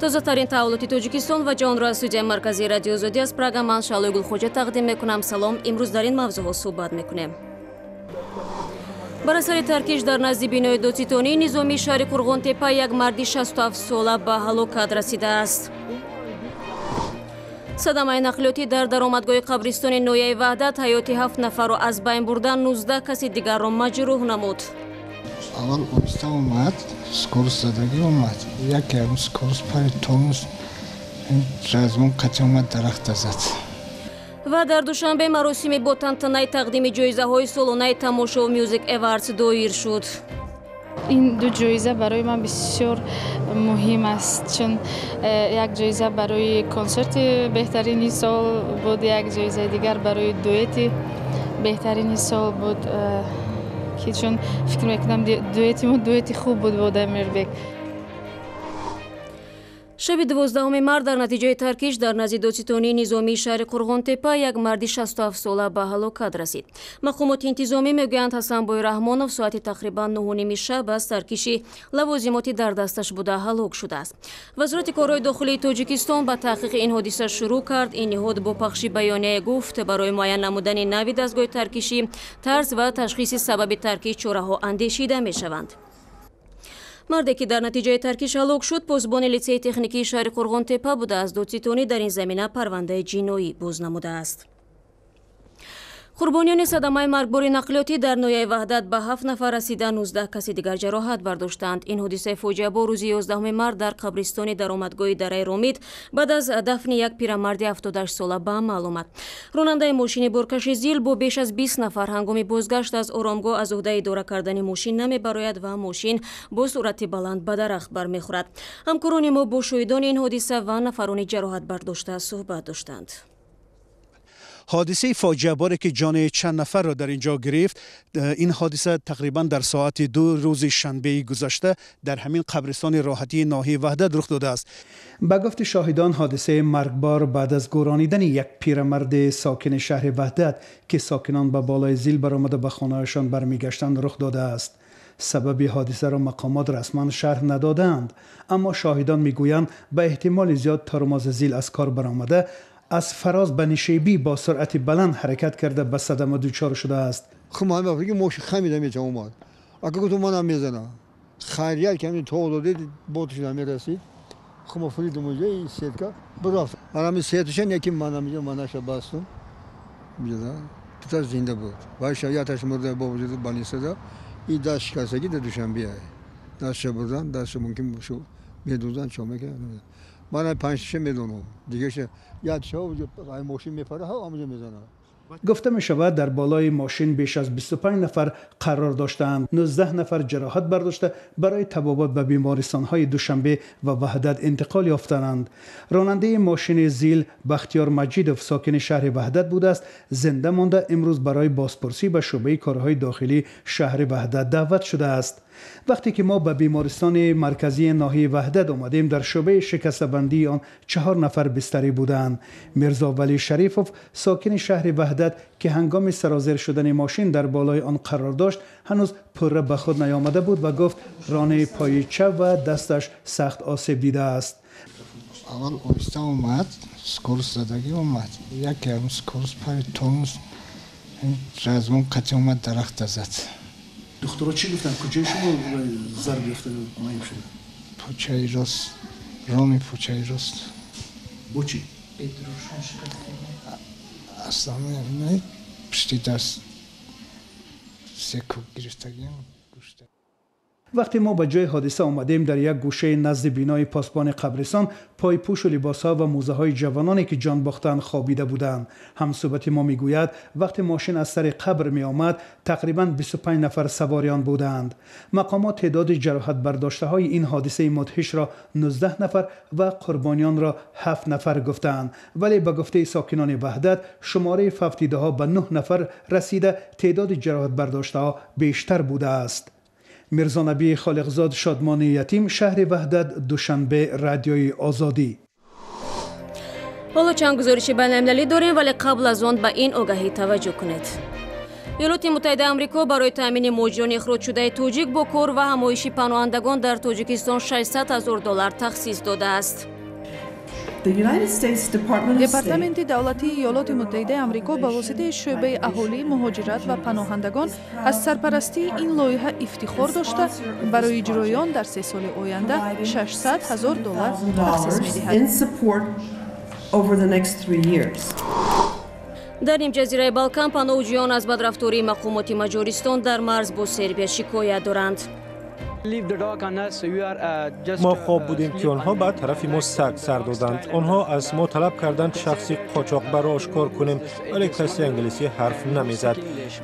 Тозатарин таҳаввулоти Тоҷикистон ва ҷаҳонро аз студияи марказии Радиои Озодӣ аз Прага ман Шаҳлои Гулхоҷа тақдим мекунам. Салом. Имрӯз дар ин мавзӯъҳо суҳбат мекунем. Бар асари таркиш дар назди бинои додситонии низомии шаҳри Қурғонтеппа як марди 67 сола ба ҳалокат расидааст. Садамаи нақлиётӣ дар даромадгоҳи қабристони ноҳияи Ваҳдат ҳаёти 7 нафарро аз байн бурда, 19 каси дигарро маҷрӯҳ намуд. Аввал оҳиста омад, скорость задагӣ омад. Яке ам скорость пари, тормоз разгон қатъи омад, дарахта зад. Ва дар Душанбе маросими бо тантанаи тақдими ҷоизаҳои солонаи Тамошо Music Awards доир шуд. Ин ду ҷоиза барои ман бисёр муҳим аст, чун як ҷоиза барои консерти беҳтарини сол буд, як ҷоизаи дигар барои дуэти беҳтарини сол буд, ки чун фикр мекунам, дуэти мо дуэти хуб буд бо Дамирбек. Шаби 12 март дар натиҷаи таркиш дар назди додситонии низомии шаҳри Қурғонтеппа як марди 67 сола ба ҳалокат расид. Мақомоти интизомӣ мегӯянд, Ҳасанбой Раҳмонов соати тақрибан 9:30 шаб аз таркиши лавозимоти дар дасташ буда ҳалок шудааст. Вазорати корҳои дохилии Тоҷикистон ба таҳқиқи ин ҳодиса шурӯъ кард. Ин ниҳод бо пахши баёнияе гуфт, барои муайян намудани нави дастгоҳи таркишӣ, тарз ва ташхиси сабаби таркиш чораҳо андешида мешаванд. Марде, ки дар натиҷаи таркиш ҳалок шуд, посбони литсеи техникии шаҳри Қурғонтеппа буда, аз додситонӣ дар ин замина парвандаи ҷиноӣ боз намудааст. Қурбониёни садамаи маргбори нақлиётӣ дар ноҳияи Ваҳдат ба 7 нафар расида, 19 каси дигар ҷароҳат бардоштаанд. Ин ҳодисаи фоҷиабор рӯзи 11 март дар қабристони даромадгоҳи дараи Ромид баъд аз дафни як пирамарди 78 сола ба амал омад. Ронандаи мошини боркаши ЗИЛ бо беш аз 20 нафар ҳангоми бозгашт аз оромгоҳ аз уҳдаи идора кардани мошин намебарояд ва мошин бо суръати баланд ба дарахт бармехӯрад. Ҳамкорони мо бо шоҳидони ин ҳодиса ва нафарони ҷароҳат бардошта суҳбат доштанд. Ҳодисаи фоҷиаборе, ки ҷони чанд нафарро дар ин ҷо гирифт, ин ҳодиса тақрибан дар соати 2 рӯзи шанбеи гузашта дар ҳамин қабристони роҳатии ноҳияи Ваҳдат рух додааст. Ба гуфти шоҳидон, ҳодисаи маргбор баъд аз гӯронидани як пирамарди сокини шаҳри Ваҳдат, ки сокинон ба болои зил баромада ба хонаҳояшон бармегаштанд, рух додааст. Сабаби ҳодисаро мақомот расман шарҳ надодаанд, аммо шоҳидон мегӯянд, ба эҳтимоли зиёд тормози зил аз кор баромада, аз фароз ба нишебӣ бо суръати баланд ҳаракат карда, ба садама дучор шудааст. Мошин хамида меча омад, ака гуфтум, манам мезанам. Хайрият ки ҳамин то додед, ботиш намерасид. Хума фуридум уҷа сетка бирафт. Ҳарами сетуша неки манам иҷа манаша бастум. Питар зинда буд, вайша яташ мурда бо вуҷуди больницада и даст шикастагӣ дар Душанбе дастша бурдан, дастша мумкин медузан, чо мекунад. Ман панҷташа медонам, дигаша якша мошин мепара, ҳамаҷо мезанад. Гуфта мешавад, дар болои мошин беш аз 25 нафар қарор доштаанд. 19 нафар ҷароҳат бардошта, барои табобат ба бемористонҳои Душанбе ва Ваҳдат интиқол ёфтаанд. Ронандаи мошини ЗИЛ Бахтиёр Маҷидов сокини шаҳри Ваҳдат будааст, зинда монда, имрӯз барои бозпурсӣ ба шӯъбаи корҳои дохилии шаҳри Ваҳдат даъват шудааст. Вақте ки мо ба бемористони марказии ноҳияи Ваҳдат омадем, дар шӯъбаи шикастабандии он 4 нафар бистарӣ буданд. Мирзовалӣ Шарифов, сокини шаҳри Ваҳдат, ки ҳангоми сарозер шудани мошин дар болои он қарор дошт, ҳанӯз пурра ба худ наёмада буд ва гуфт, ронаи пои чап ва дасташ сахт осеб дидааст. Аввал оҳиста омад, скорость задагӣ омад. Яке ам скорость пари, тормоз разгон қатъи омад, дарахта зад. Духтуро чӣ гуфтанд? Куҷои шумо зарб ёфта, маюб шуда? Почаи рост, роми почаи рост. Бо чӣ? Аслан пушти даст се кӯк гирифтагиам. Вақте мо ба ҷои ҳодиса омадем, дар як гӯшаи назди бинои посбони қабристон пойпӯшу либосҳо ва мӯзаҳои ҷавононе, ки ҷон бохтаанд, хобида буданд. Ҳамсӯҳбати мо мегӯяд, вақте мошин аз сари қабр меомад, тақрибан 25 нафар савориён буданд. Мақомот теъдоди ҷароҳатбардоштаҳои ин ҳодисаи мудҳишро 19 нафар ва қурбониёнро 7 нафар гуфтаанд, вале ба гуфтаи сокинони Ваҳдат, шумораи фавтидаҳо ба 9 нафар расида, теъдоди ҷароҳатбардоштаҳо бештар будааст. Мирзонабӣ Холиқзод, Шодмони Ятим, шаҳри Ваҳдат, Душанбе, Радиои Озодӣ. Ҳоло чанд гузориши байналмилалӣ дорем, вале қабл аз он ба ин огаҳӣ таваҷҷӯҳ кунед. Иёлоти Муттаҳидаи Амрико барои таъмини муҳоҷирони ихроҷшудаи тоҷик бо кор ва ҳамоиши паноҳандагон дар Тоҷикистон 600 ҳазор доллар тахсис додааст. Департаменти давлатии Иёлоти Муттаҳидаи Амрико ба воситаи шӯъбаи аҳолӣ, муҳоҷират ва паноҳандагон аз сарпарастии ин лоиҳа ифтихор дошта, барои иҷрои он дар 3 соли оянда 600 ҳазор доллар тахсис медиҳад. Дар нимҷазираи Балкан паноҳҷӯён аз бадрафтории мақомоти Маҷористон дар марз бо Сербия шикоят доранд. Мо хоб будем, ки онҳо ба тарафи мо саг сар доданд. Онҳо аз мо талаб карданд шахси қочоқбарро ошкор кунем, вале касе англисӣ ҳарф намезад.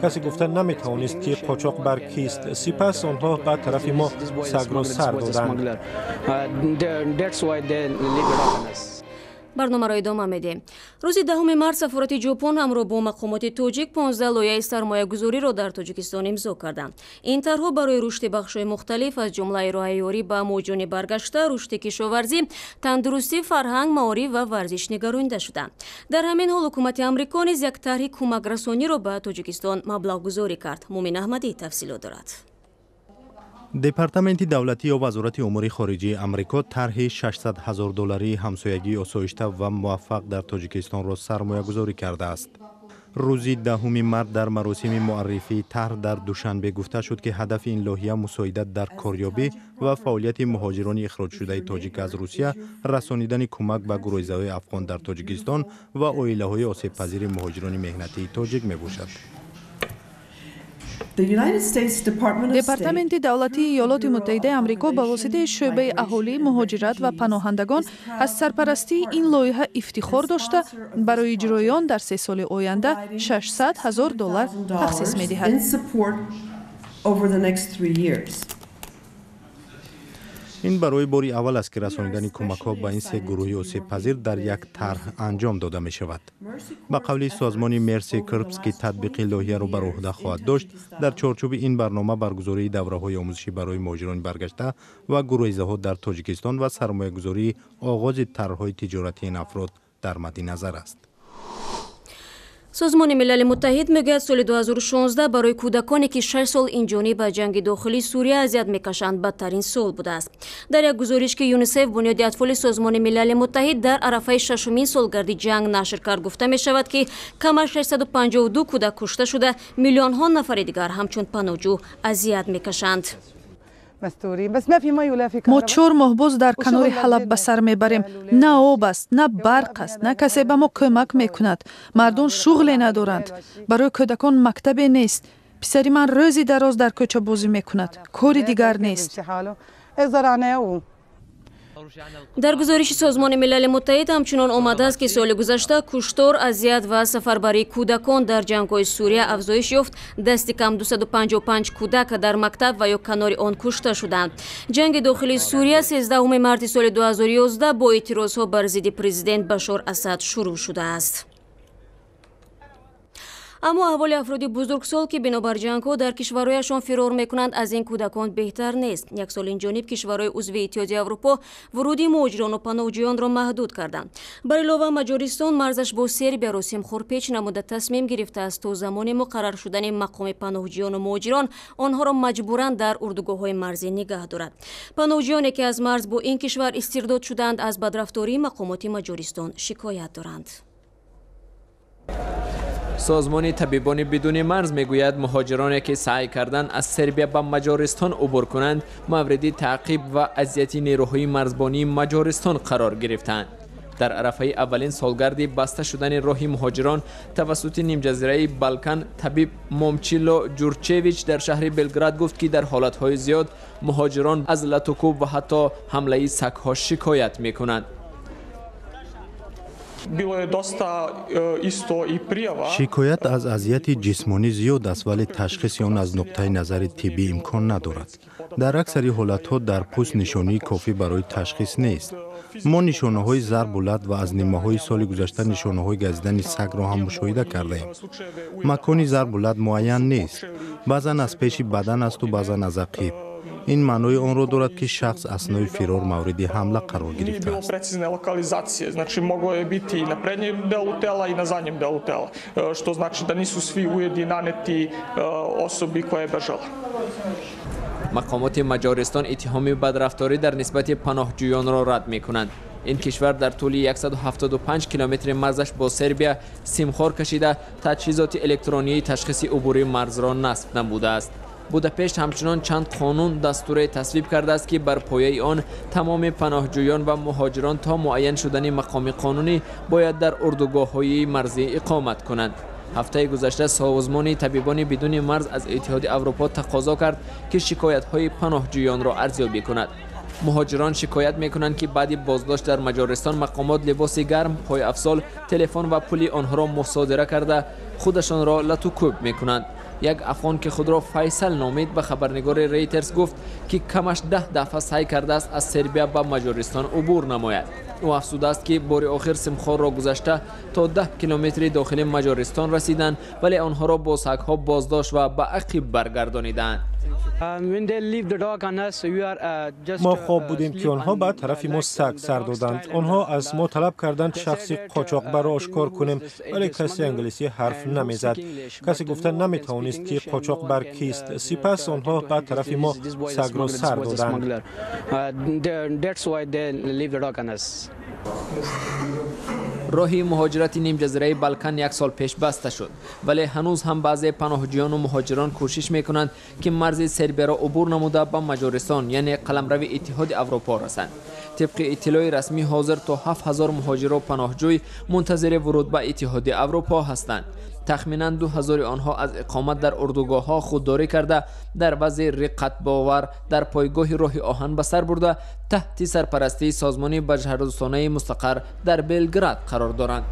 Касе гуфта наметавонист, ки қочоқбар кист. Сипас онҳо ба тарафи мо сагро сар доданд. Барномаро идома медиҳем. Рӯзи 10 март сафорати Ҷопон ҳамроҳ бо мақомоти тоҷик 15 лоиҳаи сармоягузориро дар Тоҷикистон имзо карданд. Ин тарҳҳо барои рушди бахшҳои мухталиф, аз ҷумла ироаи ёрӣ ба муҳоҷирони баргашта, рушди кишоварзӣ, тандурустӣ, фарҳанг, маориф ва варзиш нигаронида шуданд. Дар ҳамин ҳол ҳукумати Амрико низ як тарҳи кӯмакрасониро ба Тоҷикистон маблағгузорӣ кард. Мумин Аҳмадӣ тафсилот дорад. Департаменти давлатӣ ё Вазорати умури хориҷии Амрико тарҳи 600 ҳазор долларии ҳамсоягии осоишта ва муваффақ дар Тоҷикистонро сармоягузорӣ кардааст. Рӯзи 10 март дар маросими муаррифии тарҳ дар Душанбе гуфта шуд, ки ҳадафи ин лоиҳа мусоидат дар корёбӣ ва фаъолияти муҳоҷирони ихроҷшудаи тоҷик аз Русия, расонидани кӯмак ба гурӯҳзаҳои афғон дар Тоҷикистон ва оилаҳои осебпазири муҳоҷирони меҳнатии тоҷик мебошад. Департаменти давлатии Иёлоти Муттаҳидаи Амрико ба воситаи шӯъбаи аҳолӣ, муҳоҷират ва паноҳандагон аз сарпарастии ин лоиҳа ифтихор дошта, барои иҷрои он дар 3 соли оянда 600 ҳазор доллар тахсис медиҳад. Ин барои бори аввал аст, ки расонидани кӯмакҳо ба ин се гурӯҳи осебпазир дар як тарҳ анҷом дода мешавад. Ба қавли созмони Мерси Корпс, ки татбиқи лоиҳаро бар уҳда хоҳад дошт, дар чорчӯби ин барнома баргузории давраҳои омӯзишӣ барои муҳоҷирони баргашта ва гурӯҳизаҳо дар Тоҷикистон ва сармоягузории оғози тарҳҳои тиҷоратии ин афрод дар мадди назар аст. Созмони Милали Муттаҳид мегӯяд, соли 2016 барои кӯдаконе, ки 6 сол инҷониб ба ҷанги дохилии Сурия азият мекашанд, бадтарин сол будааст. Дар як гузориш, ки ЮНИСЕФ, бунёди атфоли Созмони Милали Муттаҳид, дар арафаи 6-умин солгарди ҷанг нашр кард, гуфта мешавад, ки кам аз 652 кӯдак кушта шуда, миллионҳо нафари дигар ҳамчун паноҳҷӯ азият мекашанд. Мо 4 моҳ боз дар канори Ҳалаб ба сар мебарем. На об аст, на барқ аст, на касе ба мо кӯмак мекунад. Мардон шуғле надоранд. Барои кӯдакон мактабе нест. Писари ман рӯзи дароз дар кӯча бозӣ мекунад. Кори дигар нест. Дар гузориши Созмони Милали Муттаҳид ҳамчунон омадааст, ки соли гузашта куштор, азият ва сафарбарии кӯдакон дар ҷангҳои Сурия афзоиш ёфт. Дасти кам 255 кӯдак дар мактаб ва ё канори он кушта шуданд. Ҷанги дохилии Сурия 13 марти соли 2011 бо эътирозҳо бар зидди президент Башор Асад шурӯъ шудааст. Аммо аҳволи афроди бузургсол, ки бинобар ҷангҳо дар кишварҳояшон фирор мекунанд, аз ин кӯдакон беҳтар нест. Як сол инҷониб кишварҳои узви Иттиҳоди Аврупо вуруди муҳоҷирону паноҳҷӯёнро маҳдуд карданд. Бар илова, Маҷористон марзаш бо Сербияро симхорпеч намуда тасмим гирифтааст, то замони муқаррар шудани мақоми паноҳҷӯёну муҳоҷирон онҳоро маҷбуран дар урдугоҳҳои марзӣ нигаҳ дорад. Паноҳҷӯёне, ки аз марз бо ин кишвар истирдод шуданд, аз бадрафтории мақомоти Маҷористон шикоят доранд. Созмони табибони бидуни марз мегӯяд, муҳоҷироне, ки саъй карданд аз Сербия ба Маҷористон убур кунанд, мавриди таъқиб ва азияти нерӯҳои марзбонии Маҷористон қарор гирифтанд. Дар арафаи аввалин солгарди баста шудани роҳи муҳоҷирон тавассути нимҷазираи Балкан, табиб Момчило Ҷурчевич дар шаҳри Белград гуфт, ки дар ҳолатҳои зиёд муҳоҷирон аз латукӯб ва ҳатто ҳамлаи сагҳо шикоят мекунанд. Шикоят аз азияти ҷисмонӣ зиёд аст, вале ташхиси он аз нуқтаи назари тиббӣ имкон надорад. Дар аксари ҳолатҳо дар пӯст нишонии кофӣ барои ташхис нест. Мо нишонаҳои зарбу лат ва аз нимаҳои соли гузашта нишонаҳои газидани сагро ҳам мушоҳида кардаем. Макони зарбу лат муайян нест. Баъзан аз пеши бадан асту баъзан аз ақиб. Ин маънои онро дорад, ки шахс аснои фирор мавриди ҳамла қарор гирифтааст. Precizne lokalizacije, znači moglo je biti i na prednjem delu tela i na zadnjem delu tela, što znači da nisu svi ujedi naneti osobi koja je bežala. Мақомоти Маҷористон иттиҳоми бадрафторӣ дар нисбати паноҳҷӯёнро рад мекунанд. Ин кишвар дар тӯли 175 километри марзаш бо Сербия симхор кашида, таҷҳизоти электронии ташхиси убури марзро насб намудааст. Будапешт ҳамчунон чанд қонун дастуре тасвиб кардааст, ки бар пояи он тамоми паноҳҷӯён ва муҳоҷирон то муайян шудани мақоми қонунӣ бояд дар урдугоҳҳои марзӣ иқомат кунанд. Ҳафтаи гузашта Созмони табибони бидуни марз аз Иттиҳоди Аврупо тақозо кард, ки шикоятҳои паноҳҷӯёнро арзёбӣ кунад. Муҳоҷирон шикоят мекунанд, ки баъди боздошт дар Маҷористон мақомот либоси гарм, пойафзол, телефон ва пули онҳоро мусодира карда, худашонро латукӯб мекунанд. Як афғон, ки худро Файсал номид, ба хабарнигори Рейтерс гуфт, ки камаш 10 дафъа саъй кардааст аз Сербия ба Маҷористон убур намояд. Ӯ афзудааст, ки бори охир симхорро гузашта то 10 километри дохили Маҷористон расиданд, вале онҳоро бо сагҳо боздошт ва ба ақиб баргардониданд. Мо хоб будем, ки онҳо ба тарафи мо саг сар доданд. Онҳо аз мо талаб карданд шахси қочоқбарро ошкор кунем, вале касе англисӣ ҳарф намезад. Касе гуфта наметавонист, ки қочоқбар кист. Сипас онҳо ба тарафи мо сагро сар доданд. Роҳи муҳоҷирати нимҷазираи Балкан як сол пеш баста шуд, вале ҳанӯз ҳам баъзе паноҳҷӯёну муҳоҷирон кӯшиш мекунанд, ки марзи Сербияро убур намуда ба Маҷористон, яъне қаламрави Иттиҳоди Аврупо расанд. Тибқи иттилои расмӣ, ҳозир то 7000 муҳоҷиру паноҳҷӯй мунтазири вуруд ба Иттиҳоди Аврупо ҳастанд. Тахминан 2000 онҳо аз иқомат дар урдугоҳҳо худдорӣ карда, дар вазъи риққатбовар дар пойгоҳи роҳи оҳан ба сар бурда, таҳти сарпарастии созмони башардӯстонаи мустақар дар Белград қарор доранд.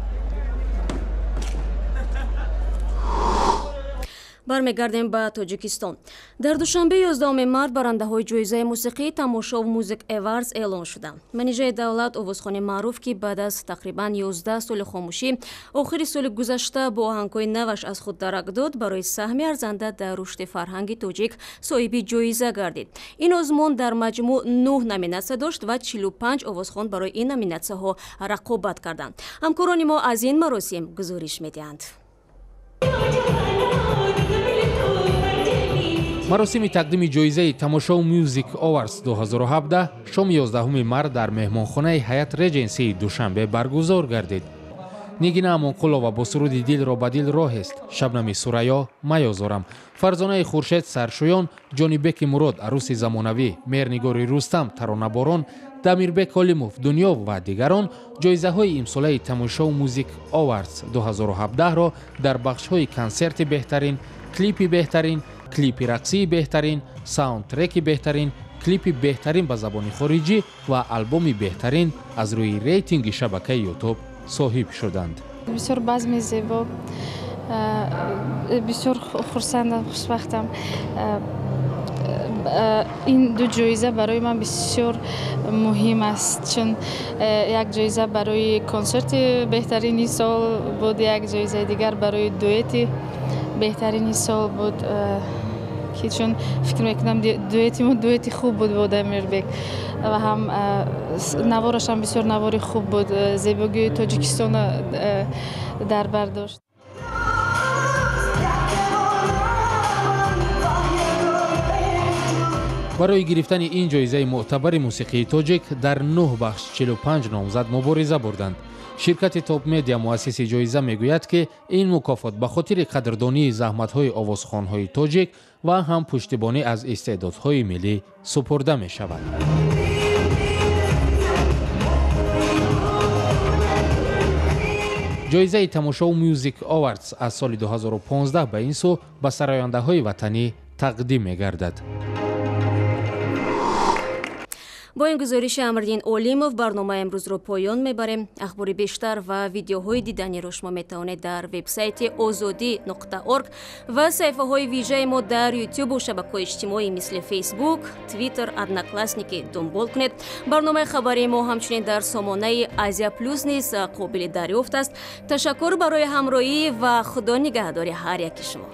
Бармегардем ба Тоҷикистон. Дар Душанбе 11 март барандаҳои ҷоизаи мусиқии Тамошов Music Awards эълон шуданд. Манижаи Давлат, овозхони маъруф, ки баъд аз тақрибан 11 соли хомӯшӣ охири соли гузашта бо оҳангҳои наваш аз худ дарак дод, барои саҳми арзанда дар рушди фарҳанги тоҷик соҳиби ҷоиза гардид. Ин озмун дар маҷмӯъ 9 номинатсия дошт ва 45 овозхон барои ин номинатсияҳо рақобат карданд. Ҳамкорони мо аз ин маросим гузориш медиҳанд. Маросими тақдими ҷоизаи Тамошоу Music Awards 2017 шоми 11 март дар меҳмонхонаи Ҳаят Реҷенсии Душанбе баргузор гардид. Нигина Амонқулова бо суруди «Дилро ба дил роҳест», Шабнами Сурайё «Маёзорам», Фарзонаи Хуршед «Саршӯён», Ҷонибеки Мурод «Арӯси замонавӣ», Меҳрнигори Рустам «Таронаборон», Дамирбек Олимов «Дунё» ва дигарон ҷоизаҳои имсолаи Тамошоу Music Awards 2017-ро дар бахшҳои консерти беҳтарин, клипи беҳтарин, клипи рақсии беҳтарин, саундтреки беҳтарин, клипи беҳтарин ба забони хориҷӣ ва албоми беҳтарин аз рӯи рейтинги шабакаи Ютуб соҳиб шуданд. Бисёр базми зебо, бисёр хурсандам, хушбахтам. Ин ду ҷоиза барои ман бисёр муҳим аст, чун як ҷоиза барои консерти беҳтарини сол буд, як ҷоизаи дигар барои дуэти беҳтарини сол буд, ки чун фикр мекунам дуэти мо дуэти хуб буд бо Дамирбек ва ҳам навораш ҳам бисёр навори хуб буд, зебогии Тоҷикистонро дар бар дошт. Барои гирифтани ин ҷоизаи мӯътабари мусиқии тоҷик дар 9 бахш 45 номзад мубориза бурданд. Ширкати Топ Медиа, муассиси ҷоиза, мегӯяд, ки ин мукофот ба хотири қадрдонии заҳматҳои овозхонҳои тоҷик ва ҳам пуштибонӣ аз истеъдодҳои миллӣ супурда мешавад. Ҷоизаи Тамошоу Music Awards аз соли 2015 ба ин сӯ ба сарояндаҳои ватанӣ тақдим мегардад. Бо ин гузориши Амриддин Олимов барномаи имрӯзро поён мебарем. Ахбори бештар ва видеоҳои диданиро шумо метавонед дар вебсайти ozodi.org ва саҳифаҳои вижаи мо дар ютубу шабакаҳои иҷтимоӣ мисли Фейсбук, Твиттер, Одноклассники дунбол кунед. Барномаи хабарии мо ҳамчунин дар сомонаи Азия Плюс низ қобили дарёфт аст. Ташаккур барои ҳамроҳӣ ва Худо нигаҳдори ҳар яки шумо.